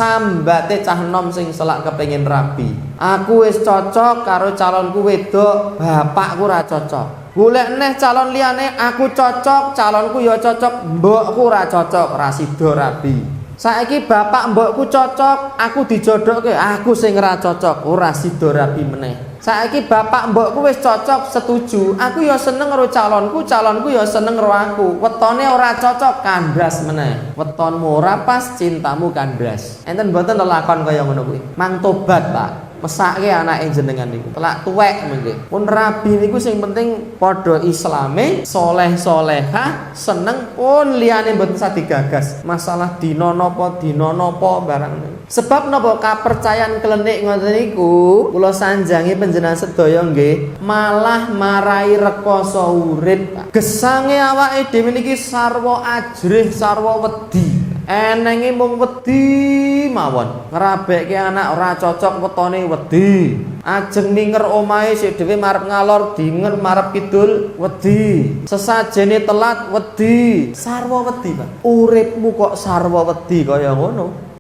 Sambate cah nom sing selak kepengin rabi. Aku wis cocok karo calonku wedok, bapakku ora cocok. Golek neh calon liyane, aku cocok, calonku ya cocok, mbokku ora cocok, ora sida rabi. Saiki bapak mbokku cocok, aku dijodohke, aku sing ora cocok, ora sida rabi meneh. Saiki bapak mbokku wis cocok, setuju. Aku ya seneng karo calonku, calonku ya seneng karo aku. Wetone ora cocok, kandas meneh. Wetonmu ora pas, cintamu kandas. Enten mboten lelakon kaya ngono kuwi? Mang tobat, Pak. Mesake anake jenengan niku. Telak tuwek mengke. Pun rabi niku sing penting padha islame, soleh-solehah, seneng, pun liyane mboten usah digagas. Masalah dina napa, dina napa barang niku. Sebab napa kapercayan klenik ngoten niku, kula sanjangi panjenengan sedaya nggih, malah marai rekoso urip, Pak. Gesange awake dhewe niki sarwa ajrih, sarwa wedi. Enenge mung wedi mawon. Ngrabekke anak ora cocok wetone, wedi. Ajeng minger omahe sik dhewe marep ngalor, dinger marep kidul, wedi. Sesajene telat, wedi. Sarwa wedi, Pak. Uripmu kok sarwa wedi kaya ngono.